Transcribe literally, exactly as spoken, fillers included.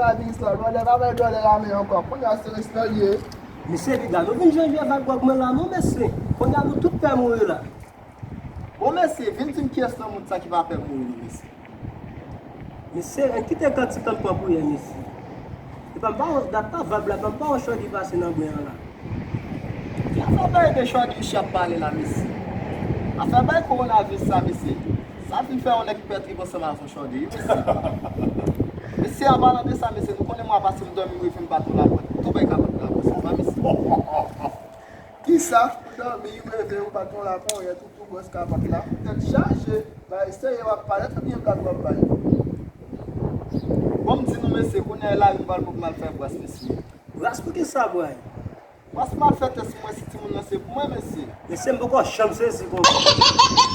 Atis la, dwòlè pa bay dwòlè la men ankò. Kounye a se respè l ye. Mesye, piga nou vin jwe jwe avèk gwòg mwen la non, mesye. Kounye a nou tout pè mouri la. Bon, mesye, vin di m kiyès nan moun sa ki pa pè mouri non, mesye. Mesye, en kite kantik lan pran pou yè, mesye. Epa m pa wè dat pa vab la, epa m pa wè Shorty pase nan gwen an la. Ki afè bay de Shorty misye ap pale la, mesye? Afè bay kowonaviris sa, mesye. Sa vin fè yon nèg ki pè trip ansanm avè Shorty, wi, mesye. Mesye, an palan de sa, mesye, nou konnen mwa pase m dòmi, m reve m bat yon lapwèt. Tou bay ka bat lapwèt, sa va, mesye? Kisa? Ou dòmi, ou reve, ou bat yon lapwèt, ou tou bwès ka bat la. Tèt chaje, bay serye w ap pale, tout byen gad w ap bay. Bon, m di nou, mesye, kounye a lari m pral pou m al fè bras, mesye. Bras pou kisa, bray? Bras m al fè tès pou mwen si timoun nan se pou mwen, mesye. Mesye, m poko janm sezi konsa.